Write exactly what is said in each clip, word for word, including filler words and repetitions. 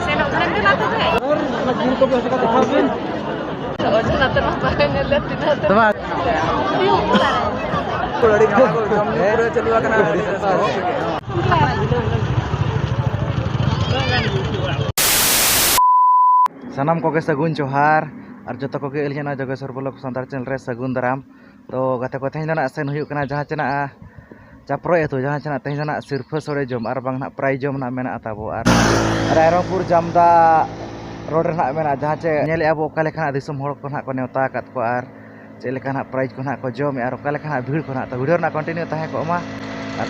ᱥᱮᱱᱚᱜ ᱠᱷᱟᱱ ᱜᱮ ᱱᱟᱛᱮ ᱛᱮ᱾ ᱚᱡᱚ ᱱᱟᱛᱮ ᱢᱟ ᱵᱟᱭ ᱧᱮᱞ ᱞᱮᱫ ᱛᱤᱱᱟᱹᱜ ᱛᱮ᱾ ᱛᱚᱵᱮ ᱟᱹᱰᱤ ᱜᱷᱟᱱᱟ ᱠᱚ ᱡᱚᱢ ᱧᱩ ᱯᱩᱨᱟᱹ ᱪᱟᱹᱞᱩ ᱟᱠᱟᱱᱟ, ᱟᱹᱰᱤ ᱨᱟᱹᱥᱠᱟᱹ ᱨᱟᱹᱥᱠᱟᱹ ᱜᱮ᱾ ᱥᱟᱱᱟᱢ ᱠᱚᱜᱮ ᱥᱟᱹᱜᱩᱱ ᱡᱚᱦᱟᱨ, ᱟᱨ ᱡᱚᱛᱚ ᱠᱚᱜᱮ ᱟᱹᱞᱤᱧᱟᱜ ᱱᱚᱣᱟ ᱡᱚᱜᱮᱥᱣᱚᱨ ᱵᱞᱚᱜ ᱥᱟᱱᱛᱟᱲ ᱪᱮᱱᱮᱞ ᱨᱮ ᱥᱟᱹᱜᱩᱱ ᱫᱟᱨᱟᱢ᱾ ᱛᱚ ᱜᱟᱛᱮ ᱠᱚ, ᱛᱮᱦᱮᱧ ᱫᱚ ᱱᱟᱜ ᱥᱮᱱ ᱦᱩᱭᱩᱜ ᱠᱟᱱᱟ ᱡᱟᱦᱟᱸ ᱪᱮ ᱱᱟᱜ ᱪᱟᱯᱨᱚᱭ ᱟᱹᱛᱩ, ᱡᱟᱦᱟᱸ ᱪᱮ ᱱᱟᱜ ᱛᱮᱦᱮᱧ ᱫᱚ ᱱᱟᱜ ᱥᱤᱨᱯᱷᱟᱹ ᱥᱳᱲᱮ ᱡᱚᱢ ᱟᱨ ᱵᱟᱝ ᱱᱟᱜ ᱯᱨᱟᱭᱤᱡᱽ ᱡᱚᱢ ᱱᱟᱜ ᱢᱮᱱᱟᱜᱼᱟ ᱛᱟᱵᱚ᱾ ᱟᱨ ᱨᱟᱭᱨᱚᱝᱯᱩᱨ ᱡᱟᱢᱫᱟ ᱨᱳᱰ ᱨᱮ ᱱᱟᱜ ᱢᱮᱱᱟᱜᱼᱟ, ᱡᱟᱦᱟᱸ ᱪᱮ ᱧᱮᱞᱮᱜᱼᱟ ᱵᱚ ᱚᱠᱟ ᱞᱮᱠᱟ ᱱᱟᱜ ᱫᱤᱥᱚᱢ ᱦᱚᱲ ᱠᱚ ᱱᱟᱜ ᱠᱚ ᱱᱮᱣᱛᱟ ᱟᱠᱟᱫ ᱠᱚᱣᱟ ᱟᱨ ᱪᱮᱫ ᱞᱮᱠᱟ ᱱᱟᱜ ᱯᱨᱟᱭᱤᱡᱽ ᱠᱚ ᱱᱟᱜ ᱠᱚ ᱡᱚᱢᱮᱜᱼᱟ ᱟᱨ ᱚᱠᱟ ᱞᱮᱠᱟ ᱱᱟᱜ ᱵᱷᱤᱲ ᱠᱚ ᱱᱟᱜ᱾ ᱛᱚ ᱵᱷᱤᱰᱤᱭᱳ ᱨᱮᱱᱟᱜ ᱠᱚᱱᱴᱤᱱᱤᱣ ᱛᱟᱦᱮᱸ ᱠᱚᱜ ᱢᱟ᱾ ᱟᱨ,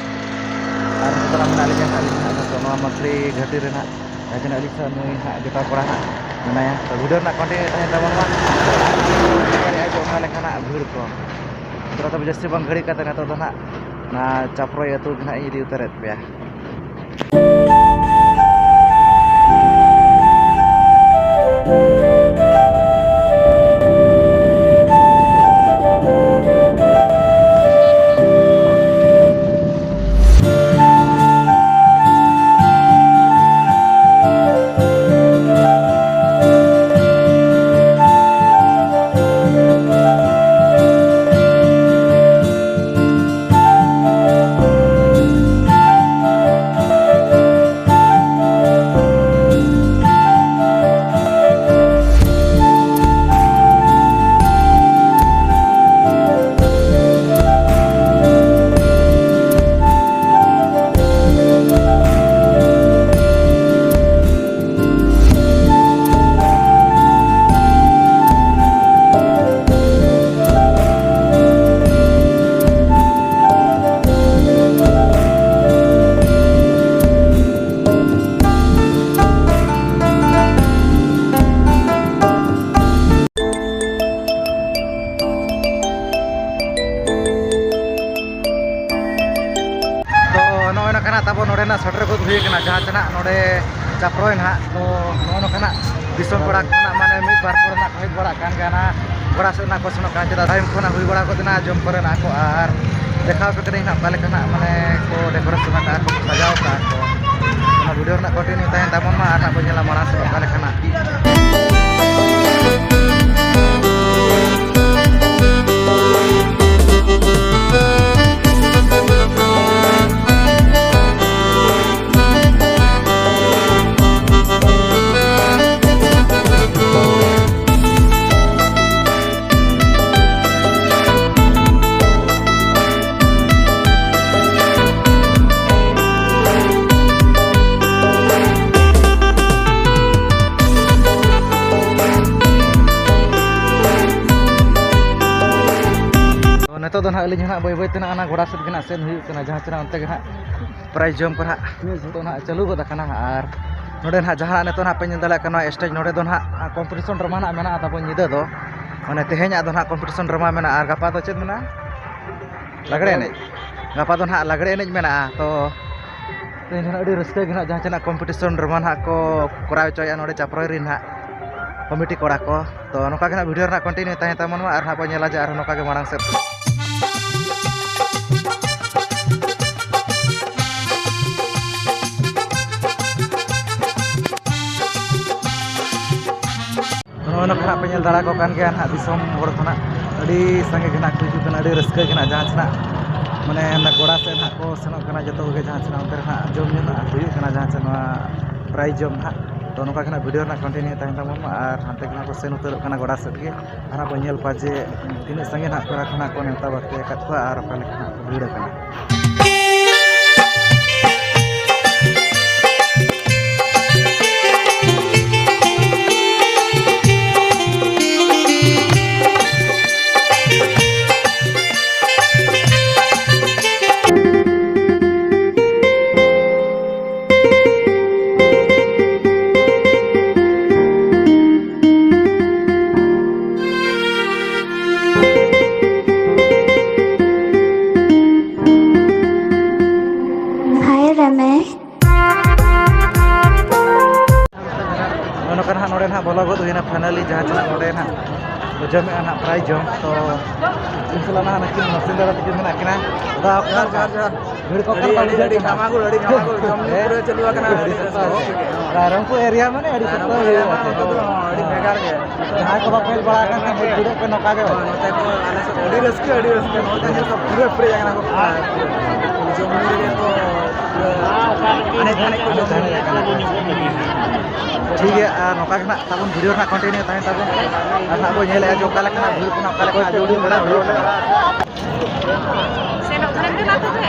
ᱟᱨ ᱱᱤᱛᱚᱜ ᱫᱚ ᱱᱟᱜ ᱢᱮᱱᱟᱜ ᱞᱤᱧᱟ ᱱᱟᱜ ᱟᱹᱞᱤᱧ ᱱᱟᱜ ᱱᱤᱛᱚᱜ ᱱᱚᱣᱟ ᱢᱟᱹᱠᱨᱤ ᱜᱷᱟᱹᱴᱤ ᱨᱮ ᱱᱟᱜ ᱡᱟᱦᱟᱸ ᱛᱤᱱᱟᱹᱜ ᱟᱹᱞᱤᱧ ᱥᱟᱶ ᱱᱩᱭ ᱦᱟᱸᱜ ᱡᱚᱴᱟᱣ ᱠᱚᱲᱟ ᱦᱟᱸᱜ ᱢᱮᱱᱟᱭᱟ᱾ ᱛᱚ, video ᱨᱮᱱᱟᱜ continue ᱛᱟᱦᱮᱱ ᱛᱟᱵᱚᱱ ᱢᱟ᱾ ᱚᱠᱟ ᱞᱮᱠᱟ ᱱᱟᱜ ᱵᱷᱤᱲ ᱠᱚ᱾ ᱛᱚ, ᱛᱚᱵᱮ ᱡᱟᱹᱥᱛᱤ ᱵᱟᱝ ᱜᱷᱟᱹᱲᱤ ᱠᱟᱛᱮ ᱱᱤᱛᱚᱜ ᱫᱚ ᱱᱟᱜ ᱚᱱᱟ ᱪᱟᱯᱨᱚᱭ ᱟᱹᱛᱩ ᱜᱮ ᱱᱟᱜ ᱤᱧ ᱤᱫᱤ ᱩᱛᱟᱹᱨᱮᱫ ᱯᱮᱭᱟ᱾ ᱛᱚ ᱱᱚᱜᱼᱚᱭ ᱱᱚᱝᱠᱟᱱᱟᱜ ᱛᱟᱵᱚ ᱱᱚᱰᱮᱱᱟᱜ ᱥᱮᱴᱮᱨ ᱜᱚᱫ ᱦᱩᱭ ᱟᱠᱟᱱᱟ, ᱡᱟᱦᱟᱸ ᱛᱮᱱᱟᱜ ᱱᱚᱰᱮ ᱪᱟᱯᱨᱚᱭ ᱱᱟᱦᱟᱜ᱾ ᱛᱚ ᱱᱚᱜᱼᱚ ᱱᱚᱝᱠᱟᱱᱟᱜ ᱫᱤᱥᱚᱢ ᱯᱟᱲᱟ ᱠᱷᱚᱱᱟᱜ ᱢᱟᱱᱮ ᱢᱤᱫ ᱵᱟᱨ ᱠᱚᱨᱮᱱᱟᱜ ᱠᱚ ᱦᱮᱡ ᱵᱟᱲᱟᱜ ᱠᱟᱱ ᱜᱮᱭᱟ, ᱚᱱᱟ ᱜᱚᱲᱟ ᱥᱮᱫ ᱨᱮᱱᱟᱜ ᱠᱚ ᱥᱮᱱᱚᱜ ᱠᱟᱱᱟ, ᱪᱮᱫᱟᱜ ᱴᱟᱭᱤᱢ ᱠᱷᱚᱱᱟᱜ ᱦᱩᱭ ᱵᱟᱲᱟ ᱜᱚᱫ ᱮᱱᱟ ᱡᱚᱢ ᱠᱚᱨᱮᱱᱟᱜ ᱠᱚ᱾ ᱟᱨ ᱫᱮᱠᱷᱟᱣ ᱟᱯᱮ ᱠᱟᱹᱱᱟᱹᱧ ᱱᱟᱦᱟᱜ ᱚᱠᱟ ᱞᱮᱠᱟ ᱱᱟᱦᱟᱜ ᱢᱟᱱᱮ ᱠᱚ decoration ᱟᱠᱟᱫᱼᱟ ᱟᱨ ᱠᱚ ᱥᱟᱡᱟᱣ ᱟᱠᱟᱫᱼᱟ ᱠᱚ᱾ ᱚᱱᱟ ᱵᱷᱤᱰᱤᱭᱳ ᱨᱮᱱᱟᱜ ᱠᱚᱱᱴᱤᱱᱤᱭᱩ ᱛᱟᱦᱮᱱ ᱛᱟᱵᱚᱱ ᱢᱟ, ᱟᱨ ᱦᱟᱸᱜ ᱵᱚᱱ ᱧᱮᱞᱟ ᱢᱟᱲᱟᱝ ᱥᱮᱫ ᱚᱠᱟ ᱞᱮᱠᱟᱱᱟᱜ᱾ ᱛᱚ, ᱱᱤᱛᱚᱜ ᱫᱚ ᱱᱟᱦᱟᱜ ᱟᱹᱞᱤᱧ ᱦᱚᱸ ᱱᱟᱦᱟᱜ ᱵᱟᱹᱭ ᱵᱟᱹᱭ ᱛᱮ ᱱᱟᱦᱟᱜ ᱚᱱᱟ ᱜᱚᱰᱟ ᱥᱮᱫ ᱜᱮ ᱱᱟᱦᱟᱜ ᱥᱮᱱ ᱦᱩᱭᱩᱜ ᱠᱟᱱᱟ, ᱡᱟᱦᱟᱸ ᱪᱮ ᱱᱟᱦᱟᱜ ᱚᱱᱛᱮ ᱜᱮ ᱱᱟᱦᱟᱜ ᱯᱨᱟᱭᱤᱡᱽ ᱡᱚᱢ ᱠᱚ ᱱᱟᱦᱟᱜ ᱱᱤᱛᱚᱜ ᱱᱟᱦᱟᱜ ᱪᱟᱹᱞᱩ ᱜᱚᱫ ᱟᱠᱟᱱᱟ᱾ ᱟᱨ ᱱᱚᱰᱮ ᱱᱟᱦᱟᱜ ᱡᱟᱦᱟᱸ ᱱᱤᱛᱚᱜ ᱱᱟᱦᱟᱜ ᱯᱮ ᱧᱮᱞ ᱫᱟᱲᱮᱭᱟᱜ ᱠᱟᱱᱟ, ᱱᱚᱣᱟ ᱥᱴᱮᱡᱽ, ᱱᱚᱰᱮ ᱫᱚ ᱱᱟᱦᱟᱜ ᱠᱚᱢᱯᱤᱴᱤᱥᱚᱱ ᱰᱨᱟᱢᱟ ᱱᱟᱦᱟᱜ ᱢᱮᱱᱟᱜᱼᱟ ᱛᱟᱵᱚᱱ ᱧᱤᱫᱟᱹ ᱫᱚ᱾ ᱢᱟᱱᱮ ᱛᱮᱦᱮᱧᱟᱜ ᱫᱚ ᱱᱟᱦᱟᱜ ᱠᱚᱢᱯᱤᱴᱤᱥᱚᱱ ᱰᱨᱟᱢᱟ ᱢᱮᱱᱟᱜᱼᱟ, ᱟᱨ ᱜᱟᱯᱟ ᱫᱚ ᱪᱮᱫ ᱢᱮᱱᱟᱜᱼᱟ? ᱞᱟᱜᱽᱲᱮ ᱮᱱᱮᱡ᱾ ᱜᱟᱯᱟ ᱫᱚ ᱱᱟᱦᱟᱜ ᱞᱟᱜᱽᱲᱮ ᱮᱱᱮᱡ ᱢᱮᱱᱟᱜᱼᱟ᱾ ᱛᱚ, ᱛᱮᱦᱮᱧ ᱫᱚ ᱱᱟᱦᱟᱜ ᱟᱹᱰᱤ ᱨᱟᱹᱥᱠᱟᱹ ᱜᱮ ᱱᱟᱦᱟᱜ ᱡᱟᱦᱟᱸ ᱪᱮ ᱱᱟᱦᱟᱜ ᱠᱚᱢᱯᱤᱴᱤᱥᱚᱱ ᱰᱨᱟᱢᱟ ᱱᱟᱦᱟᱜ ᱠᱚ ᱠᱚᱨᱟᱣ ᱦᱚᱪᱚᱭᱮᱫᱼᱟ ᱱᱚᱰᱮ ᱪᱟᱯᱨᱚᱭ ᱨᱮᱱ ᱱᱟᱦᱟᱜ ᱠᱚᱢᱤᱴᱤ ᱠᱚᱲᱟ ᱠᱚ᱾ ᱛᱚ, ᱱᱚᱝᱠᱟ ᱜᱮ ᱱᱟᱦᱟᱜ ᱵᱷᱤᱰᱤᱭᱳ ᱨᱮᱱᱟᱜ ᱠᱚᱱᱴᱤᱱᱤᱭᱩ ᱛᱟᱦᱮᱸ ᱛᱟᱵᱚᱱ ᱢᱟ, ᱟᱨ ᱱᱟᱦᱟᱜ ᱵᱚᱱ ᱧᱮᱞᱟ ᱡᱮ ᱟᱨᱦᱚᱸ ᱱᱚᱝᱠᱟ ᱜᱮ ᱢᱟᱲᱟᱝ ᱥᱮᱫ᱾ ᱱᱚᱜᱼᱚ ᱱᱚᱝᱠᱟ ᱱᱟᱦᱟᱜ ᱯᱮ ᱧᱮᱞ ᱫᱟᱲᱮ ᱠᱚ ᱠᱟᱱ ᱜᱮᱭᱟ ᱱᱟᱦᱟᱜ, ᱫᱤᱥᱚᱢ ᱦᱚᱲ ᱠᱷᱚᱱᱟᱜ ᱟᱹᱰᱤ ᱥᱟᱸᱜᱮ ᱜᱮ ᱱᱟᱦᱟᱜ ᱠᱚ ᱦᱤᱡᱩᱜ ᱠᱟᱱᱟ, ᱟᱹᱰᱤ ᱨᱟᱹᱥᱠᱟᱹ ᱜᱮ ᱱᱟᱦᱟᱜ, ᱡᱟᱦᱟᱸ ᱥᱮᱱᱟᱜ ᱢᱟᱱᱮ ᱚᱱᱟ ᱜᱚᱰᱟ ᱥᱮᱫ ᱱᱟᱦᱟᱜ ᱠᱚ ᱥᱮᱱᱚᱜ ᱠᱟᱱᱟ, ᱡᱚᱛᱚ ᱠᱚᱜᱮ ᱡᱟᱦᱟᱸ ᱥᱮᱱᱟᱜ ᱚᱱᱛᱮ ᱨᱮ ᱱᱟᱦᱟᱜ ᱡᱚᱢ ᱧᱩ ᱱᱟᱦᱟᱜ ᱦᱩᱭᱩᱜ ᱠᱟᱱᱟ, ᱡᱟᱦᱟᱸ ᱥᱮ ᱱᱚᱣᱟ ᱯᱨᱟᱭᱤᱡᱽ ᱡᱚᱢ ᱱᱟᱦᱟᱜ᱾ ᱛᱚ, ᱱᱚᱝᱠᱟ ᱜᱮ ᱱᱟᱦᱟᱜ ᱵᱷᱤᱰᱤᱭᱳ ᱨᱮᱱᱟᱜ ᱠᱚᱱᱴᱤᱱᱤᱭᱩ ᱛᱟᱦᱮᱱ ᱛᱟᱵᱚᱱ ᱢᱟ, ᱟᱨ ᱦᱟᱱᱛᱮ ᱜᱮ ᱱᱟᱦᱟᱜ ᱠᱚ ᱥᱮᱱ ᱩᱛᱟᱹᱨᱚᱜ ᱠᱟᱱᱟ ᱜᱚᱰᱟ ᱥᱮᱫ ᱜᱮ᱾ ᱟᱨ ᱦᱟᱸᱜ ᱵᱚᱱ ᱧᱮᱞ ᱠᱚᱣᱟ ᱡᱮ ᱛᱤᱱᱟᱹᱜ ᱥᱟᱸᱜᱮ ᱱᱟᱦᱟᱜ ᱯᱮᱲᱟ ᱠᱚ ᱱᱟᱦᱟᱜ ᱠᱚ ᱱᱮᱣᱛᱟ ᱵᱟᱨᱛᱤ ᱟᱠᱟᱫ ᱠᱚᱣᱟ ᱟᱨ ᱚᱠᱟ ᱞᱮᱠᱟ ᱱᱟᱦᱟᱜ ᱠᱚ ᱵᱷᱤᱲ ᱟᱠᱟᱱᱟ᱾ ᱦᱟᱭ ᱨᱟᱢᱮᱥ᱾ ᱱᱚᱜᱼᱚ ᱱᱚᱝᱠᱟ ᱱᱟᱦᱟᱜ ᱱᱚᱰᱮ ᱱᱟᱦᱟᱜ ᱵᱚᱞᱚ ᱜᱚᱫ ᱦᱩᱭᱱᱟ finally, ᱡᱟᱦᱟᱸ ᱛᱤᱱᱟᱹᱜ ᱱᱚᱰᱮ ᱱᱟᱦᱟᱜ ᱠᱚ ᱡᱚᱢᱮᱜᱼᱟ ᱱᱟᱦᱟᱜ ᱯᱨᱟᱭᱤᱡᱽ ᱡᱚᱢ᱾ ᱛᱚ, ᱩᱱᱠᱩ ᱥᱟᱞᱟᱜ ᱱᱟᱦᱟᱜ ᱱᱩᱠᱤᱱ ᱢᱟᱥᱤᱱ ᱫᱟᱫᱟ ᱛᱟᱹᱠᱤᱱ ᱢᱮᱱᱟᱜ ᱠᱤᱱᱟ᱾ ᱫᱟᱫᱟ, ᱡᱚᱦᱟᱨ, ᱡᱚᱦᱟᱨ, ᱡᱚᱦᱟᱨ᱾ ᱵᱷᱤᱲ ᱠᱚ ᱚᱠᱟ ᱟᱹᱰᱤ, ᱞᱮᱠᱟ ᱟᱹᱰᱤ, ᱵᱩᱡᱷᱟᱹᱜ ᱟᱹᱰᱤ ᱠᱟᱱᱟ? ᱜᱷᱟᱢᱟᱜᱷᱩᱲ, ᱟᱹᱰᱤ ᱜᱷᱟᱢᱟᱜᱷᱩᱲ᱾ ᱡᱚᱢ ᱧᱩ ᱦᱮᱸ? ᱯᱩᱨᱟᱹ ᱪᱟᱹᱞᱩ ᱟᱠᱟᱱᱟ, ᱟᱹᱰᱤ ᱨᱟᱹᱥᱠᱟᱹ ᱵᱩᱡᱷᱟᱹᱜ ᱠᱟᱱᱟ᱾ ᱨᱟᱭᱨᱚᱝᱯᱩᱨ area ᱢᱟᱱᱮ ᱟᱹᱰᱤ ᱥᱚᱠᱛᱚ ᱨᱟᱭᱨᱚᱝᱯᱩᱨ area ᱦᱩᱭᱩᱜᱼᱟ᱾ ᱢᱟ ᱱᱤᱛᱚᱜ ᱫᱚ ᱟᱹᱰᱤ ᱵᱷᱮᱜᱟᱨ ᱜᱮ᱾ ᱡᱟᱦᱟᱸᱭ ᱠᱚ ᱵᱟᱯᱮ ᱦᱮᱡ ᱵᱟᱲᱟ ᱟᱠᱟᱱ ᱠᱷᱟᱱ, ᱦᱮᱡ ᱵᱷᱤᱲᱚᱜ ᱯᱮ ᱱᱚᱝᱠᱟ ᱜᱮ᱾ ᱦᱳᱭ, ᱱᱚᱛᱮ ᱠᱚ ᱟᱞᱮ ᱥᱮᱫ ᱟᱹᱰᱤ ᱨᱟᱹᱥᱠᱟᱹ, ᱟᱹᱰᱤ ᱨᱟᱹᱥᱠᱟᱹ᱾ ᱱᱚᱛᱮ ᱧᱮᱞ ᱠᱚ ᱯᱩᱨᱟᱹ ᱯᱮᱨᱮᱡ ᱟᱠᱟᱱᱟ ᱠᱚ᱾ ᱡᱚᱢ ᱧᱩ ᱨᱮᱜᱮ ᱠᱚ ᱯᱩᱨᱟᱹ ᱟᱱᱮᱡ ᱫᱷᱟᱱᱮᱡ ᱠᱚ ᱡᱚᱢ ᱧᱩᱭᱮᱫ ᱠᱟᱱᱟ᱾ ᱴᱷᱤᱠ ᱜᱮᱭᱟ, ᱟᱨ ᱱᱚᱝᱠᱟ ᱜᱮ ᱱᱟᱜ ᱛᱟᱵᱚᱱ video ᱨᱮᱱᱟᱜ continue ᱛᱟᱦᱮᱱ ᱛᱟᱵᱚᱱ᱾ ᱟᱨ ᱱᱟᱜ ᱵᱚᱱ ᱧᱮᱞᱮᱫᱼᱟ ᱡᱮ ᱚᱠᱟ ᱞᱮᱠᱟᱱᱟᱜ ᱵᱷᱤᱲ ᱠᱚ ᱱᱟᱜ ᱚᱠᱟ ᱞᱮᱠᱟᱱᱟᱜ ᱡᱳᱨ ᱠᱚ ᱱᱟᱜ ᱦᱩᱭᱩᱜ ᱠᱟᱱᱟ᱾ ᱥᱮᱱᱚᱜ ᱠᱷᱟᱱᱮᱢ ᱫᱮᱞᱟ ᱛᱚᱵᱮ᱾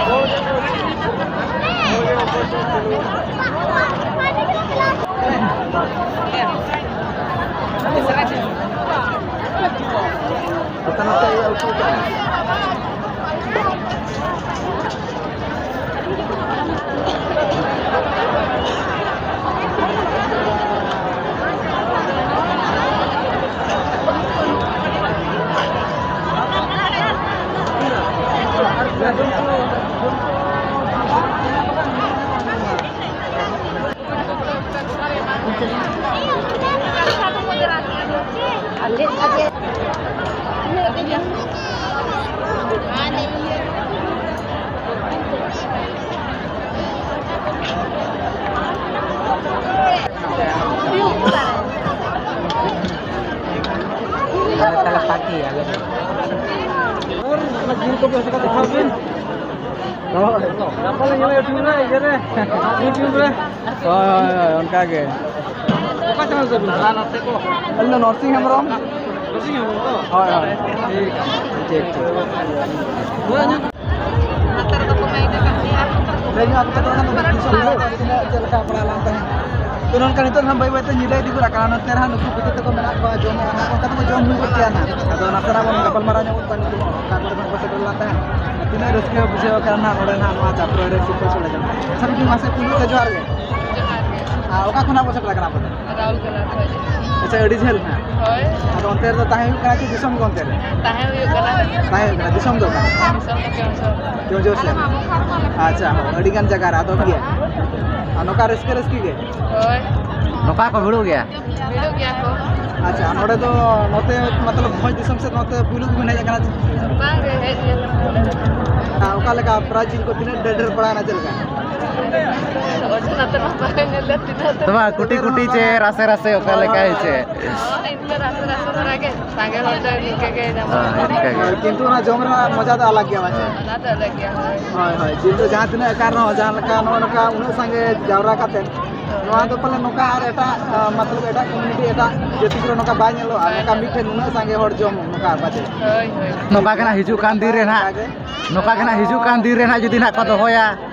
ᱛᱟᱦᱞᱮ ᱯᱷᱟᱸᱠᱤ ᱟᱞᱮ ᱫᱚ᱾ ᱟᱨ ᱚᱱᱟ ᱡᱤᱞ ᱠᱚ ᱵᱮᱥ ᱞᱮᱠᱟ ᱫᱮᱠᱷᱟᱣ ᱵᱤᱱ᱾ ᱦᱳᱭ᱾ ᱜᱟᱯᱟ ᱞᱮ ᱧᱮᱞᱟ YouTube ᱨᱮ, ᱤᱭᱟᱹ ᱨᱮ, YouTube ᱨᱮ᱾ ᱦᱳᱭ, ᱦᱳᱭ, ᱦᱳᱭ, ᱚᱱᱠᱟ ᱜᱮ᱾ ᱚᱠᱟ ᱪᱮᱱᱮᱞ ᱛᱟᱵᱤᱱ? ᱟᱹᱞᱤᱧ ᱫᱚ ᱱᱚᱨᱥᱤᱝ ᱦᱮᱢᱵᱨᱚᱢ᱾ ᱱᱚᱨᱥᱤᱝ ᱦᱮᱢᱵᱨᱚᱢ ᱛᱚ? ᱦᱳᱭ, ᱦᱳᱭ᱾ ᱴᱷᱤᱠ᱾ ᱴᱷᱤᱠ, ᱴᱷᱤᱠ᱾ ᱦᱳᱭ, ᱧᱮᱞ ᱞᱟᱛᱟᱨ ᱫᱚᱠᱚ ᱢᱮᱱ ᱟᱠᱟᱫ ᱜᱮᱭᱟ᱾ ᱞᱟᱹᱭ ᱧᱚᱜ ᱟᱠᱚ ᱯᱮ ᱛᱚᱵᱮ ᱠᱷᱟᱱ ᱫᱚ ᱫᱤᱥᱚᱢ ᱨᱮ ᱛᱤᱱᱟᱹᱜ ᱪᱮᱫ ᱞᱮᱠᱟ ᱯᱟᱲᱟᱜ ᱞᱟᱝ ᱛᱟᱦᱮᱸᱫ᱾ ᱛᱚ, ᱱᱚᱝᱠᱟ ᱱᱤᱛᱚᱜ ᱦᱟᱸᱜ ᱵᱟᱹᱭ ᱵᱟᱹᱭ ᱛᱮ ᱧᱤᱫᱟᱹ ᱤᱫᱤ ᱜᱚᱫ ᱟᱠᱟᱱᱟ᱾ ᱱᱚᱛᱮ ᱨᱮ ᱦᱟᱸᱜ ᱱᱩᱠᱩ ᱵᱤᱴᱤ ᱛᱟᱠᱚ ᱢᱮᱱᱟᱜ ᱠᱚᱣᱟ, ᱡᱚᱢᱮᱫᱼᱟ ᱦᱟᱸᱜ, ᱚᱱᱠᱟ ᱛᱮᱠᱚ ᱡᱚᱢ ᱧᱩ ᱜᱚᱫ ᱠᱮᱜᱼᱟ ᱦᱟᱸᱜ᱾ ᱟᱫᱚ ᱱᱟᱥᱮᱱᱟᱜ ᱵᱚᱱ ᱜᱟᱯᱟᱞᱢᱟᱨᱟᱣ ᱧᱚᱜ ᱠᱚᱣᱟ ᱱᱩᱠᱩ ᱦᱚᱸ, ᱚᱠᱟ ᱠᱚᱨᱮ ᱠᱷᱚᱱ ᱠᱚ ᱥᱮᱴᱮᱨ ᱞᱮᱱ ᱛᱟᱦᱮᱸᱫ, ᱛᱤᱱᱟᱹᱜ ᱨᱟᱹᱥᱠᱟᱹ ᱵᱩᱡᱷᱟᱹᱣ ᱟᱠᱟᱱᱟ ᱦᱟᱸᱜ ᱱᱚᱰᱮ ᱦᱟᱸᱜ ᱱᱚᱣᱟ ᱪᱟᱯᱨᱚ ᱨᱮ ᱥᱤᱨᱯᱟᱹ ᱥᱚᱲᱮ ᱡᱚᱢ᱾ ᱟᱪᱪᱷᱟ, ᱵᱤᱴᱤ, ᱢᱟᱥᱮ ᱯᱩᱭᱞᱩ ᱛᱮ ᱡᱚᱦᱟᱨ ᱜᱮ᱾ ᱡᱚᱦᱟᱨ ᱜᱮ᱾ ᱟᱨ ᱚᱠᱟ ᱠᱷᱚᱱᱟᱜ ᱵᱚᱱ ᱥᱮᱴᱮᱨ ᱟᱠᱟᱱᱟ ᱟᱵᱚ ᱫᱚ? ᱨᱟᱣᱩᱞᱠᱮᱞᱟ ᱠᱷᱚᱱ᱾ ᱟᱪᱪᱷᱟ, ᱟᱹᱰᱤ ᱡᱷᱟᱹᱞ ᱦᱟᱸᱜ᱾ ᱦᱳᱭ᱾ ᱟᱫᱚ ᱚᱱᱛᱮ ᱨᱮᱫᱚ ᱛᱟᱦᱮᱸ ᱦᱩᱭᱩᱜ ᱠᱟᱱᱟ ᱪᱮ ᱫᱤᱥᱚᱢ ᱜᱮ ᱚᱱᱛᱮ ᱨᱮ? ᱛᱟᱦᱮᱸ ᱦᱩᱭᱩᱜ ᱠᱟᱱᱟ᱾ ᱫᱤᱥᱚᱢ ᱫᱚ ᱚᱠᱟ? ᱫᱤᱥᱚᱢ ᱫᱚ ᱠᱮᱣᱚᱱᱡᱷᱚᱨ᱾ ᱠᱮᱣᱚᱱᱡᱷᱚᱨ ᱥᱮᱫ᱾ ᱟᱪᱪᱷᱟ, ᱦᱳᱭ, ᱟᱹᱰᱤ ᱜᱟᱱ ᱡᱟᱭᱜᱟ ᱨᱮ ᱟᱫᱚ ᱜᱮ᱾ ᱟᱨ ᱱᱚᱝᱠᱟ ᱨᱟᱹᱥᱠᱟᱹ ᱨᱟᱹᱥᱠᱤ ᱜᱮ? ᱦᱳᱭ᱾ ᱱᱚᱝᱠᱟ ᱠᱚ ᱵᱷᱤᱲᱚᱜ ᱜᱮᱭᱟ? ᱵᱷᱤᱲᱚᱜ ᱜᱮᱭᱟ ᱠᱚ᱾ ᱟᱪᱪᱷᱟ, ᱱᱚᱰᱮ ᱫᱚ ᱱᱚᱛᱮ ᱢᱚᱛᱞᱚᱵ ᱵᱷᱚᱸᱡᱽ ᱫᱤᱥᱚᱢ ᱥᱮᱫ ᱱᱚᱛᱮ ᱯᱩᱭᱞᱩ ᱜᱮᱵᱤᱱ ᱦᱮᱡ ᱟᱠᱟᱱᱟ ᱪᱮ? ᱵᱟᱝ ᱜᱮ, ᱦᱮᱡ ᱜᱮ᱾ ᱟᱨ ᱚᱠᱟ ᱞᱮᱠᱟ prize ᱠᱚ ᱛᱤᱱᱟᱹᱜ ᱰᱷᱮᱨ ᱰᱷᱮᱨ ᱯᱟᱲᱟᱣᱮᱱᱟ, ᱪᱮᱫ ᱞᱮᱠᱟ? ᱚᱡᱚᱱᱟ ᱛᱮ ᱢᱟ ᱵᱟᱞᱮ ᱧᱮᱞ ᱞᱮᱫ ᱛᱤᱱᱟᱹᱜ ᱛᱚ ᱵᱟ, ᱠᱩᱴᱤ ᱠᱩᱴᱤ ᱪᱮ ᱨᱟᱥᱮ ᱨᱟᱥᱮ ᱚᱠᱟ ᱞᱮᱠᱟ ᱦᱮᱸ ᱪᱮ? ᱦᱳᱭ, ᱤᱱᱠᱟᱹ ᱨᱟᱥᱮ ᱨᱟᱥᱮ ᱫᱷᱟᱨᱟ ᱜᱮ, ᱥᱟᱸᱜᱮ ᱦᱚᱲ ᱫᱚ ᱤᱱᱠᱟᱹ ᱜᱮ ᱧᱟᱢᱚᱜᱼᱟ᱾ ᱦᱳᱭ, ᱤᱱᱠᱟᱹ ᱜᱮ᱾ ᱦᱳᱭ, ᱠᱤᱱᱛᱩ ᱚᱱᱟ ᱡᱚᱢ ᱨᱮᱱᱟᱜ ᱢᱚᱡᱟ ᱫᱚ ᱟᱞᱟᱜᱽ ᱜᱮᱭᱟ, ᱵᱟᱝ ᱪᱮ? ᱚᱱᱟ ᱫᱚ ᱟᱞᱟᱜᱽ ᱜᱮᱭᱟ, ᱦᱳᱭ᱾ ᱦᱳᱭ, ᱦᱳᱭ, ᱡᱤᱞ ᱫᱚ ᱡᱟᱦᱟᱸ ᱛᱤᱱᱟᱹᱜ ᱟᱠᱟᱱ ᱨᱮᱦᱚᱸ, ᱡᱟᱦᱟᱸ ᱞᱮᱠᱟ ᱱᱚᱜᱼᱚ ᱱᱚᱝᱠᱟ ᱩᱱᱟᱹᱜ ᱥᱟᱸᱜᱮ ᱡᱟᱣᱨᱟ ᱠᱟᱛᱮ, ᱱᱚᱣᱟ ᱫᱚ ᱯᱟᱞᱮ ᱱᱚᱝᱠᱟ ᱟᱨ ᱮᱴᱟᱜ, ᱟ, ᱢᱚᱛᱞᱚᱵ ᱮᱴᱟᱜ community, ᱮᱴᱟᱜ ᱡᱟᱹᱛᱤ ᱠᱚᱨᱮ ᱱᱚᱝᱠᱟ ᱵᱟᱭ ᱧᱮᱞᱚᱜᱼᱟ, ᱵᱟᱭ ᱱᱚᱝᱠᱟ ᱧᱮᱞᱚᱜᱼᱟ᱾ ᱢᱤᱫᱴᱷᱮᱱ ᱱᱩᱱᱟᱹᱜ ᱥᱟᱸᱜᱮ ᱦᱚᱲ ᱡᱚᱢ ᱱᱚᱝᱠᱟ ᱵᱟᱡᱮ᱾ ᱦᱳᱭ, ᱦᱳᱭ᱾ ᱱᱚᱝᱠᱟ ᱜᱮ ᱱᱟᱜ ᱦᱤᱡᱩᱜ ᱠᱟᱱ ᱫᱤᱱ ᱨᱮ ᱱᱟᱜ, ᱚᱱᱠᱟ ᱜᱮ᱾ ᱱᱚᱝᱠᱟ ᱜᱮ ᱱᱟᱜ ᱦᱤᱡᱩᱜ ᱠᱟᱱ ᱫᱤᱱ ᱨᱮ ᱱᱟᱜ ᱡᱩᱫᱤ ᱱᱟᱜ ᱠᱚ ᱫᱚᱦᱚᱭᱟ,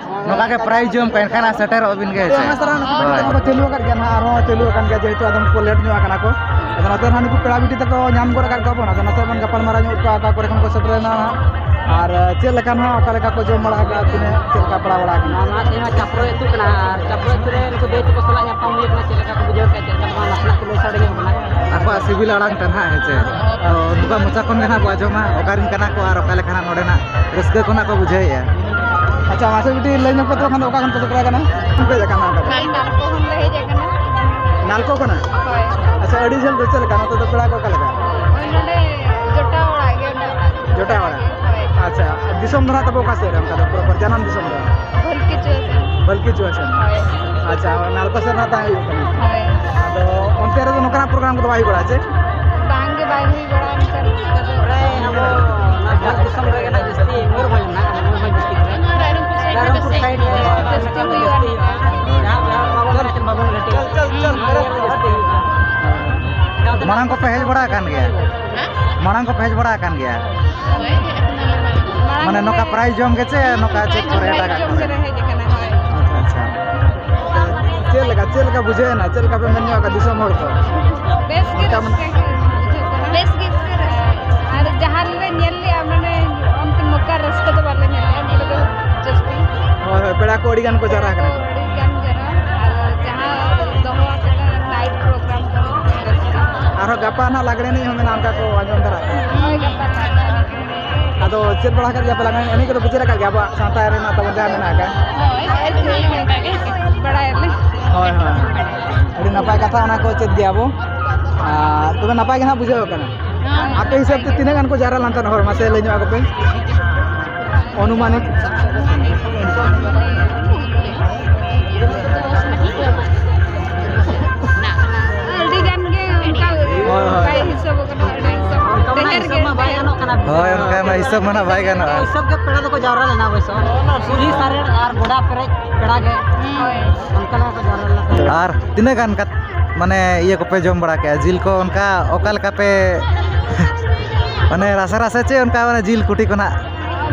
ᱱᱚᱝᱠᱟ ᱜᱮ prize ᱡᱚᱢ ᱠᱚ, ᱮᱱᱠᱷᱟᱱ ᱱᱟᱜ ᱥᱮᱴᱮᱨᱚᱜ ᱵᱤᱱ ᱜᱮ, ᱦᱮᱸ ᱥᱮ? ᱚᱱᱟ ᱥᱟᱨᱟ ᱦᱳᱭ᱾ ᱠᱚ ᱪᱟᱹᱞᱩ ᱟᱠᱟᱫ ᱜᱮᱭᱟ ᱱᱟᱜ, ᱟᱨᱦᱚᱸ ᱪᱟᱹᱞᱩ ᱟᱠᱟᱱ ᱜᱮᱭᱟ, ᱡᱮᱦᱮᱛᱩ ᱟᱫᱚᱢ ᱠᱚ late ᱧᱚᱜ ᱟᱠᱟᱱᱟ ᱠᱚ᱾ ᱟᱫᱚ ᱱᱚᱛᱮ ᱱᱟᱜ ᱱᱩᱠᱩ ᱯᱮᱲᱟ ᱵᱤᱴᱤ ᱛᱟᱠᱚ ᱧᱟᱢ ᱜᱚᱫ ᱟᱠᱟᱫ ᱠᱚᱣᱟ ᱵᱚᱱ, ᱟᱫᱚ ᱱᱟᱥᱮ ᱵᱚᱱ ᱜᱟᱯᱟᱞ ᱢᱟᱨᱟᱣ ᱧᱚᱜ ᱠᱚᱣᱟ, ᱚᱠᱟ ᱠᱚᱨᱮ ᱠᱷᱚᱱ ᱠᱚ ᱥᱮᱴᱮᱨ ᱮᱱᱟ ᱱᱟᱜ, ᱟᱨ ᱪᱮᱫ ᱞᱮᱠᱟ ᱱᱟᱜ, ᱚᱠᱟ ᱞᱮᱠᱟ ᱠᱚ ᱡᱚᱢ ᱵᱟᱲᱟ ᱟᱠᱟᱫᱼᱟ, ᱛᱤᱱᱟᱹᱜ ᱪᱮᱫ ᱞᱮᱠᱟ ᱯᱟᱲᱟᱣ ᱵᱟᱲᱟ ᱟᱠᱟᱱᱟ᱾ ᱱᱚᱣᱟ ᱛᱮᱦᱮᱧ ᱢᱟ ᱪᱟᱯᱨᱚ ᱟᱹᱛᱩ ᱠᱟᱱᱟ, ᱟᱨ ᱪᱟᱯᱨᱚ ᱟᱹᱛᱩ ᱨᱮ ᱱᱩᱠᱩ ᱫᱟᱹᱭ ᱛᱟᱠᱚ ᱥᱟᱞᱟᱜ ᱧᱟᱯᱟᱢ ᱦᱩᱭ ᱟᱠᱟᱱᱟ, ᱪᱮᱫ ᱞᱮᱠᱟ ᱠᱚ ᱵᱩᱡᱷᱟᱹᱣ ᱠᱮᱫᱼᱟ, ᱪᱮᱫ ᱞᱮᱠᱟ ᱵᱟᱝ, ᱱᱟᱥᱮᱱᱟᱜ ᱠᱚ ᱞᱟᱹᱭ ᱥᱟᱰᱮ ᱧᱚᱜ ᱠᱟᱱᱟ᱾ ᱟᱠᱚᱣᱟᱜ ᱥᱤᱵᱤᱞ ᱟᱲᱟᱝ ᱛᱮ ᱱᱟᱦᱟᱜ, ᱦᱮᱸ ᱪᱮ? ᱛᱚ ᱱᱚᱝᱠᱟ ᱢᱚᱪᱟ ᱠᱷᱚᱱ ᱜᱮ ᱱᱟᱦᱟᱜ ᱵᱚ ᱟᱸᱡᱚᱢᱟ, ᱚᱠᱟᱨᱮᱱ ᱠᱟᱱᱟ ᱠᱚ ᱟᱨ ᱚᱠᱟ ᱞᱮᱠᱟ ᱱᱟᱦᱟᱜ ᱱᱚᱰᱮᱱᱟᱜ ᱨᱟᱹᱥᱠᱟᱹ ᱠᱚ ᱱᱟᱦᱟᱜ ᱠᱚ ᱵᱩᱡᱷᱟᱹᱣᱮᱫᱼᱟ᱾ ᱟᱪᱪᱷᱟ, ᱢᱟᱥᱮ ᱢᱤᱫᱴᱤᱡ ᱞᱟᱹᱭ ᱧᱚᱜ ᱯᱮ ᱛᱚ, ᱠᱷᱟᱱ ᱫᱚ ᱚᱠᱟ ᱠᱷᱚᱱ ᱯᱮ ᱥᱮᱴᱮᱨ ᱟᱠᱟᱱᱟ? ᱚᱠᱚᱭ ᱫᱮᱡ ᱟᱠᱟᱱᱟ ᱚᱱᱠᱟ ᱫᱚ? ᱱᱟᱞᱠᱳ ᱠᱷᱚᱱ ᱞᱮ ᱦᱮᱡ ᱟᱠᱟᱱᱟ᱾ ᱱᱟᱞᱠᱳ ᱠᱷᱚᱱᱟᱜ? ᱦᱳᱭ᱾ ᱟᱪᱪᱷᱟ, ᱟᱹᱰᱤ ᱡᱷᱟᱹᱞ ᱫᱚ ᱪᱮᱫ ᱞᱮᱠᱟ? ᱱᱚᱛᱮ ᱫᱚ ᱯᱮᱲᱟ ᱠᱚ ᱚᱠᱟ ᱞᱮᱠᱟ? ᱳᱭ ᱱᱚᱰᱮ ᱡᱚᱴᱟᱣ ᱚᱲᱟᱜ ᱜᱮ ᱢᱮᱱᱟᱜᱼᱟ᱾ ᱡᱚᱴᱟᱣ ᱚᱲᱟᱜ? ᱦᱳᱭ᱾ ᱟᱪᱪᱷᱟ, ᱫᱤᱥᱚᱢ ᱫᱚ ᱱᱟᱦᱟᱜ ᱛᱟᱵᱚ ᱚᱠᱟ ᱥᱮᱫ ᱨᱮ ᱚᱱᱠᱟ ᱫᱚ? Proper ᱡᱟᱱᱟᱢ ᱫᱤᱥᱚᱢ ᱫᱚ? ᱵᱷᱟᱹᱞᱠᱤ ᱪᱩᱣᱟᱹᱥᱮᱱ᱾ ᱵᱷᱟᱹᱞᱠᱤ ᱪᱩᱣᱟᱹᱥᱮᱱ᱾ ᱦᱳᱭ᱾ ᱟᱪᱪᱷᱟ, ᱱᱟᱞᱠᱳ ᱥᱮᱫ ᱨᱮ ᱛᱟᱦᱮᱸ ᱦᱩᱭᱩᱜ ᱠᱟᱱᱟ᱾ ᱦᱳᱭ᱾ ᱟᱫᱚ ᱚᱱᱛᱮ ᱨᱮᱫᱚ ᱱᱚᱝᱠᱟᱱᱟᱜ program ᱠᱚᱫᱚ ᱵᱟᱭ ᱦᱩᱭ ᱵᱟᱲᱟᱜᱼᱟ ᱪᱮ? ᱵᱟᱝ ᱜᱮ, ᱵᱟᱭ ᱦᱩᱭ ᱵᱟᱲᱟᱜᱼᱟ ᱱᱚᱛᱮ ᱨᱮ᱾ ᱱᱚᱰᱮ ᱟᱵᱚ ᱱᱚᱣᱟ ᱵᱷᱟᱨᱚᱛ ᱫᱤᱥᱚᱢ ᱨᱮᱜᱮ ᱱᱟᱜ ᱡᱟᱹᱥᱛᱤ ᱢᱚᱭᱩᱨᱵᱷᱚᱸᱡᱽ ᱢᱮᱱᱟᱜᱼᱟ, ᱢᱚᱭᱩᱨᱵᱷᱚᱸᱡᱽ district ᱨᱮ᱾ ᱨᱟᱭᱨᱚᱝᱯᱩᱨ side ᱨᱮ ᱡᱟᱹᱥᱛᱤ ᱦᱩᱭᱩᱜᱼᱟ᱾ ᱡᱟᱦᱟᱸ ᱵᱟᱵᱚᱱ ᱪᱟᱞ, ᱪᱟᱞ, ᱪᱟᱞ, ᱦᱩᱸ, ᱪᱟᱞ᱾ ᱡᱟᱹᱥᱛᱤ ᱦᱩᱭᱩᱜᱼᱟ᱾ ᱢᱟᱲᱟᱝ ᱠᱚᱯᱮ ᱦᱮᱡ ᱵᱟᱲᱟ ᱟᱠᱟᱱ ᱜᱮᱭᱟ? ᱦᱮᱸ? ᱢᱟᱲᱟᱝ ᱠᱚᱯᱮ ᱦᱮᱡ ᱵᱟᱲᱟ ᱟᱠᱟᱱ ᱜᱮᱭᱟ? ᱦᱳᱭ, ᱦᱮᱡ ᱟᱠᱟᱱᱟᱞᱮ ᱢᱟᱲᱟᱝ᱾ ᱢᱟᱱᱮ ᱱᱚᱝᱠᱟ prize ᱡᱚᱢ ᱜᱮ ᱪᱮ ᱱᱚᱝᱠᱟ ᱪᱮᱫ ᱠᱚᱨᱮ prize ᱮᱴᱟᱜᱟᱜ ᱡᱚᱢ ᱠᱚᱨᱮ? ᱜᱮᱞᱮ ᱦᱮᱡ ᱟᱠᱟᱱᱟ, ᱦᱳᱭ᱾ ᱟᱪᱪᱷᱟ, ᱟᱪᱪᱷᱟ᱾ ᱪᱮᱫ ᱞᱮᱠᱟ, ᱪᱮᱫ ᱞᱮᱠᱟ ᱵᱩᱡᱷᱟᱹᱣ ᱮᱱᱟ? ᱪᱮᱫ ᱞᱮᱠᱟ ᱯᱮ ᱢᱮᱱ ᱧᱚᱜ ᱟᱠᱟᱫ ᱫᱤᱥᱚᱢ ᱦᱚᱲ ᱠᱚ? ᱵᱮᱥ ᱜᱮ ᱚᱱᱠᱟ ᱨᱟᱹᱥᱠᱟᱹ ᱜᱮ ᱵᱩᱡᱷᱟᱹᱜ ᱠᱟᱱᱟ᱾ ᱵᱮᱥ ᱜᱮ ᱨᱟᱹᱥᱠᱟᱹ᱾ ᱟᱨ ᱡᱟᱦᱟᱸ ᱨᱮᱞᱮ ᱧᱮᱞ ᱞᱮᱜᱼᱟ, ᱢᱟᱱᱮ, ᱚᱱᱛᱮ ᱱᱚᱝᱠᱟ ᱨᱟᱹᱥᱠᱟᱹ ᱫᱚ ᱵᱟᱞᱮ ᱧᱮᱞ ᱞᱮᱜᱼᱟ, ᱱᱚᱰᱮ ᱫᱚ ᱡᱟᱹᱥᱛᱤ᱾ ᱦᱳᱭ, ᱦᱳᱭ, ᱯᱮᱲᱟ ᱠᱚ ᱟᱹᱰᱤ ᱜᱟᱱ ᱠᱚ ᱡᱟᱣᱨᱟ ᱟᱠᱟᱱᱟ᱾ ᱟᱹᱰᱤ ᱜᱟᱱ ᱡᱟᱣᱨᱟ, ᱟᱨ ᱡᱟᱦᱟᱸ ᱫᱚᱦᱚ ᱟᱠᱟᱫᱟ night program ᱠᱚ, ᱨᱟᱹᱥᱠᱟᱹ᱾ ᱟᱨᱦᱚᱸ ᱜᱟᱯᱟ ᱱᱟᱦᱟᱜ ᱞᱟᱜᱽᱲᱮ ᱮᱱᱮᱡ ᱦᱚᱸ ᱢᱮᱱᱟᱜᱼᱟ, ᱚᱱᱠᱟ ᱠᱚ ᱟᱸᱡᱚᱢ ᱫᱷᱟᱨᱟ ᱠᱟᱱᱟ᱾ ᱦᱳᱭ, ᱜᱟᱯᱟ ᱱᱟᱦᱟᱜ᱾ ᱟᱫᱚ ᱪᱮᱫ ᱵᱟᱲᱟ ᱟᱠᱟᱫ ᱜᱮᱭᱟ ᱯᱮ ᱞᱟᱜᱽᱲᱮ ᱮᱱᱮᱡ ᱠᱚᱫᱚ ᱵᱩᱡᱷᱟᱹᱣ ᱟᱠᱟᱫ ᱜᱮᱭᱟ ᱟᱵᱚᱣᱟᱜ ᱥᱟᱶᱛᱟ ᱨᱮᱱᱟᱜ ᱛᱟᱵᱚᱱ ᱡᱟᱦᱟᱸ ᱢᱮᱱᱟᱜ ᱟᱠᱟᱫ? ᱦᱳᱭ, ᱦᱳᱭ, ᱚᱱᱠᱟ ᱜᱮ᱾ ᱵᱟᱲᱟᱭᱟᱞᱮ᱾ ᱦᱳᱭ, ᱦᱳᱭ᱾ ᱟᱹᱰᱤ ᱱᱟᱯᱟᱭ ᱠᱟᱛᱷᱟ, ᱚᱱᱟ ᱠᱚ ᱪᱮᱫ ᱜᱮᱭᱟ ᱵᱚ᱾ ᱟᱨ ᱛᱚᱵᱮ ᱱᱟᱯᱟᱭ ᱜᱮ ᱱᱟᱦᱟᱜ ᱵᱩᱡᱷᱟᱹᱣ ᱠᱟᱱᱟ᱾ ᱟᱯᱮ ᱦᱤᱥᱟᱹᱵ ᱛᱮ ᱛᱤᱱᱟᱹᱜ ᱜᱟᱱ ᱠᱚ ᱡᱟᱣᱨᱟ ᱞᱮᱱ ᱛᱟᱦᱮᱱ ᱦᱚᱲ, ᱢᱟᱥᱮ ᱞᱟᱹᱭ ᱧᱚᱜ ᱟᱠᱚ ᱯᱮ? ᱚᱱᱩᱢᱟᱱᱤᱠ? ᱟᱹᱰᱤ ᱜᱟᱱ ᱜᱮ ᱚᱱᱠᱟ ᱦᱳᱭ, ᱦᱳᱭ᱾ ᱵᱟᱭ ᱦᱤᱥᱟᱹᱵ ᱟᱠᱟᱱᱟ, ᱟᱹᱰᱤ ᱦᱤᱥᱟᱹᱵ ᱚᱱᱠᱟ ᱢᱟ ᱰᱷᱮᱨ ᱦᱤᱥᱟᱹᱵ ᱜᱮ ᱢᱟ ᱵᱟᱭ ᱰᱷᱮᱨ᱾ ᱜᱟᱱᱚᱜ ᱠᱟᱱᱟ᱾ ᱦᱳᱭ, ᱚᱱᱠᱟ ᱢᱟ ᱦᱤᱥᱟᱹᱵ ᱢᱟ ᱱᱟᱦᱟᱜ ᱵᱟᱭ ᱜᱟᱱᱚᱜᱼᱟ᱾ ᱦᱤᱥᱟᱹᱵ ᱜᱮ ᱯᱮᱲᱟ ᱫᱚᱠᱚ ᱡᱟᱣᱨᱟ ᱞᱮᱱᱟ ᱚᱵᱚᱥᱥᱚ᱾ ᱠᱩᱞᱦᱤ ᱥᱟᱨᱮᱲ ᱟᱨ ᱜᱚᱰᱟ ᱯᱮᱨᱮᱡ ᱯᱮᱲᱟ ᱜᱮ᱾ ᱦᱳᱭ᱾ ᱚᱱᱠᱟ ᱞᱮᱠᱟ ᱠᱚ ᱡᱟᱣᱨᱟ ᱞᱮᱱᱟ᱾ ᱟᱨ ᱛᱤᱱᱟᱹᱜ ᱜᱟᱱ ᱠᱟᱛ-, ᱢᱟᱱᱮ ᱤᱭᱟᱹ ᱠᱚᱯᱮ ᱡᱚᱢ ᱵᱟᱲᱟ ᱠᱮᱜᱼᱟ? ᱡᱤᱞ ᱠᱚ ᱚᱱᱠᱟ ᱚᱠᱟ ᱞᱮᱠᱟ ᱯᱮ, ᱢᱟᱱᱮ ᱨᱟᱥᱮ ᱨᱟᱥᱮ ᱪᱮ ᱚᱱᱠᱟ ᱢᱟᱱᱮ ᱡᱤᱞ ᱠᱩᱴᱤ ᱠᱚ ᱱᱟᱦᱟᱜ?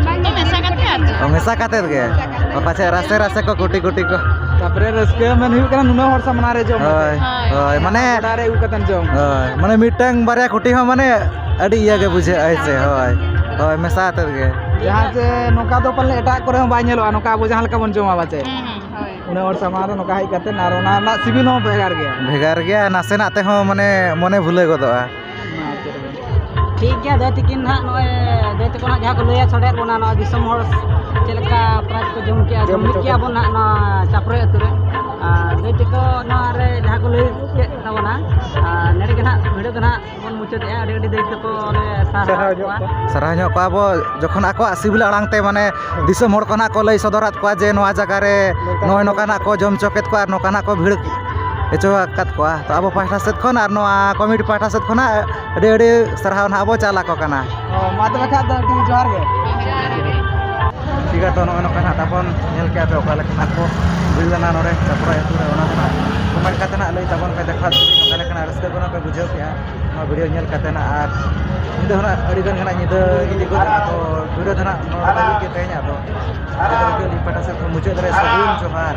ᱵᱟᱝᱜᱮ, ᱢᱮᱥᱟ ᱠᱟᱛᱮ ᱟᱨ ᱪᱮᱫ? ᱚ, ᱢᱮᱥᱟ ᱠᱟᱛᱮ ᱜᱮ? ᱢᱮᱥᱟ ᱠᱟᱛᱮ᱾ ᱚ, ᱯᱟᱪᱷᱮ ᱨᱟᱥᱮ ᱨᱟᱥᱮ ᱠᱚ ᱠᱩᱴᱤ ᱠᱩᱴᱤ ᱠᱚ᱾ ᱛᱟᱯᱚᱨᱮ ᱨᱟᱹᱥᱠᱟᱹ ᱢᱮᱱ ᱦᱩᱭᱩᱜ ᱠᱟᱱᱟ ᱱᱩᱱᱟᱹᱜ ᱦᱚᱲ ᱥᱟᱢᱱᱟ ᱨᱮ ᱡᱚᱢ ᱦᱳᱭ, ᱠᱟᱛᱮ᱾ ᱦᱳᱭ, ᱢᱟᱱᱮ ᱚᱲᱟᱜ ᱨᱮ ᱟᱹᱜᱩ ᱠᱟᱛᱮᱢ ᱡᱚᱢ᱾ ᱦᱳᱭ, ᱢᱟᱱᱮ ᱢᱤᱫᱴᱟᱝ ᱵᱟᱨᱭᱟ ᱠᱩᱴᱤ ᱦᱚᱸ ᱢᱟᱱᱮ ᱟᱹᱰᱤ ᱤᱭᱟᱹ ᱜᱮ ᱵᱩᱡᱷᱟᱹᱜᱼᱟ, ᱦᱳᱭ ᱥᱮ? ᱦᱳᱭ, ᱦᱳᱭ, ᱢᱮᱥᱟ ᱟᱛᱮᱫ ᱜᱮ᱾ ᱡᱟᱦᱟᱸ ᱡᱮ ᱱᱚᱝᱠᱟ ᱫᱚ ᱯᱟᱞᱮ ᱮᱴᱟᱜ ᱠᱚᱨᱮ ᱦᱚᱸ ᱵᱟᱭ ᱧᱮᱞᱚᱜᱼᱟ, ᱱᱚᱝᱠᱟ ᱟᱵᱚ ᱡᱟᱦᱟᱸ ᱞᱮᱠᱟ ᱵᱚᱱ ᱡᱚᱢᱟ ᱵᱟᱪᱮ᱾ ᱦᱩᱸ, ᱦᱩᱸ, ᱦᱳᱭ᱾ ᱩᱱᱟᱹᱜ ᱦᱚᱲ ᱥᱟᱢᱟᱝ ᱨᱮ ᱱᱚᱝᱠᱟ ᱦᱮᱡ ᱠᱟᱛᱮ ᱟᱨ ᱚᱱᱟ ᱨᱮᱱᱟᱜ ᱥᱤᱵᱤᱞ ᱦᱚᱸ ᱵᱷᱮᱜᱟᱨ ᱜᱮᱭᱟ᱾ ᱵᱷᱮᱜᱟᱨ ᱜᱮᱭᱟ, ᱱᱟᱥᱮᱱᱟᱜ ᱛᱮᱦᱚᱸ ᱢᱟᱱᱮ ᱢᱚᱱᱮ ᱵᱷᱩᱞᱟᱹ ᱜᱚᱫᱚᱜᱼᱟ᱾ ᱴᱷᱤᱠ ᱜᱮᱭᱟ, ᱫᱟᱹᱭ ᱛᱤᱠᱤᱱ ᱱᱟᱦᱟᱜ ᱱᱚᱜᱼᱚᱭ ᱫᱟᱹᱭ ᱛᱟᱠᱚ ᱱᱟᱦᱟᱜ ᱡᱟᱦᱟᱸ ᱠᱚ ᱞᱟᱹᱭᱟ ᱥᱟᱰᱮᱭᱟᱫ ᱵᱚᱱᱟ, ᱱᱚᱣᱟ ᱫᱤᱥᱚᱢ ᱦᱚᱲ ᱪᱮᱫ ᱞᱮᱠᱟ ᱯᱨᱟᱭᱤᱡᱽ ᱠᱚ ᱡᱚᱢ ᱠᱮᱜᱼᱟ, ᱡᱚᱢ ᱦᱚᱪᱚ ᱠᱮᱜᱼᱟ ᱵᱚᱱ ᱱᱟᱦᱟᱜ ᱱᱚᱣᱟ ᱪᱟᱯᱨᱳᱭ ᱟᱹᱛᱩ ᱨᱮ᱾ ᱟᱨ ᱫᱟᱹᱭ ᱛᱟᱠᱚ ᱱᱚᱣᱟ ᱨᱮ ᱡᱟᱦᱟᱸ ᱠᱚ ᱞᱟᱹᱭ ᱠᱮᱫ ᱛᱟᱵᱚᱱᱟ, ᱟᱨ ᱱᱚᱰᱮ ᱜᱮ ᱱᱟᱦᱟᱜ ᱵᱷᱤᱰᱤᱭᱳ ᱫᱚ ᱱᱟᱦᱟᱜ ᱵᱚᱱ ᱢᱩᱪᱟᱹᱫᱮᱜᱼᱟ᱾ ᱟᱹᱰᱤ ᱟᱹᱰᱤ ᱫᱟᱹᱭ ᱛᱟᱠᱚ ᱞᱮ ᱥᱟᱨᱦᱟᱣ ᱥᱟᱨᱦᱟᱣ ᱧᱚᱜ ᱠᱚᱣᱟ᱾ ᱠᱚᱣᱟ᱾ ᱥᱟᱨᱦᱟᱣ ᱧᱚᱜ ᱠᱚᱣᱟ ᱵᱚ, ᱡᱚᱠᱷᱚᱱ ᱟᱠᱚᱣᱟᱜ ᱥᱤᱵᱤᱞ ᱟᱲᱟᱝ ᱛᱮ ᱢᱟᱱᱮ ᱫᱤᱥᱚᱢ ᱦᱚᱲ ᱠᱚ ᱱᱟᱦᱟᱜ ᱠᱚ ᱞᱟᱹᱭ ᱥᱚᱫᱚᱨᱟᱫ ᱠᱚᱣᱟ ᱡᱮ ᱱᱚᱣᱟ ᱡᱟᱭᱜᱟ ᱨᱮ ᱱᱚᱜᱼᱚᱭ ᱱᱚᱝᱠᱟᱱᱟᱜ ᱠᱚ ᱡᱚᱢ ᱦᱚᱪᱚ ᱠᱮᱫ ᱠᱚᱣᱟ ᱟᱨ ᱱᱚᱝᱠᱟᱱᱟᱜ ᱠᱚ ᱵᱷᱤᱲ ᱦᱚᱪᱚ ᱟᱠᱟᱫ ᱠᱚᱣᱟ᱾ ᱛᱚ ᱟᱵᱚ ᱯᱟᱦᱴᱟ ᱥᱮᱫ ᱠᱷᱚᱱ ᱟᱨ ᱱᱚᱣᱟ ᱠᱚᱢᱤᱴᱤ ᱯᱟᱦᱴᱟ ᱥᱮᱫ ᱠᱷᱚᱱᱟᱜ ᱟᱹᱰᱤ ᱟᱹᱰᱤ ᱥᱟᱨᱦᱟᱣ ᱱᱟᱦᱟᱜ ᱵᱚ ᱪᱟᱞ ᱟᱠᱚ ᱠᱟᱱᱟ᱾ ᱚ, ᱢᱟ ᱛᱚᱵᱮ ᱠᱷᱟᱡ ᱫᱚ ᱟᱹᱰᱤ ᱡᱚᱦᱟᱨ ᱜᱮ᱾ ᱴᱷᱤᱠ ᱜᱮᱭᱟ, ᱛᱚ ᱱᱚᱜᱼᱚᱭ ᱱᱚᱝᱠᱟ ᱱᱟᱦᱟᱜ ᱛᱟᱵᱚᱱ ᱧᱮᱞ ᱠᱮᱜᱼᱟ ᱯᱮ ᱚᱠᱟ ᱞᱮᱠᱟ ᱱᱟᱦᱟᱜ ᱠᱚ ᱵᱷᱤᱲ ᱞᱮᱱᱟ ᱱᱚᱰᱮ ᱪᱟᱯᱨᱟ ᱟᱹᱛᱩ ᱨᱮ, ᱚᱱᱟ ᱠᱚ ᱱᱟᱦᱟᱜ ᱠᱚᱢᱮᱱᱴ ᱠᱟᱛᱮ ᱱᱟᱦᱟᱜ ᱞᱟᱹᱭ ᱛᱟᱵᱚᱱ ᱯᱮ, ᱫᱮᱠᱷᱟ ᱚᱠᱟ ᱞᱮᱠᱟ ᱱᱟᱦᱟᱜ ᱨᱟᱹᱥᱠᱟᱹ ᱠᱚ ᱱᱟᱦᱟᱜ ᱯᱮ ᱵᱩᱡᱷᱟᱹᱣ ᱠᱮᱜᱼᱟ ᱱᱚᱣᱟ ᱵᱷᱤᱰᱤᱭᱳ ᱧᱮᱞ ᱠᱟᱛᱮ ᱱᱟᱦᱟᱜ᱾ ᱟᱨ ᱧᱤᱫᱟᱹ ᱦᱚᱸ ᱱᱟᱦᱟᱜ ᱟᱹᱰᱤ ᱜᱟᱱ ᱜᱮ ᱱᱟᱦᱟᱜ ᱧᱤᱫᱟᱹ ᱤᱫᱤ ᱜᱚᱫ ᱮᱱᱟ, ᱛᱚ ᱵᱷᱤᱰᱤᱭᱳ ᱫᱚ ᱱᱟᱦᱟᱜ ᱱᱚᱰᱮ ᱫᱷᱟᱹᱵᱤᱡ ᱜᱮ ᱛᱮᱦᱮᱧᱟᱜ ᱫᱚ᱾ ᱡᱚᱛᱚ ᱠᱚᱜᱮ ᱟᱹᱞᱤᱧ ᱯᱟᱦᱴᱟ ᱥᱮᱫ ᱠᱷᱚᱱ ᱢᱩᱪᱟᱹᱫ ᱨᱮ ᱥᱟᱹᱜᱩᱱ ᱡᱚᱦᱟᱨ᱾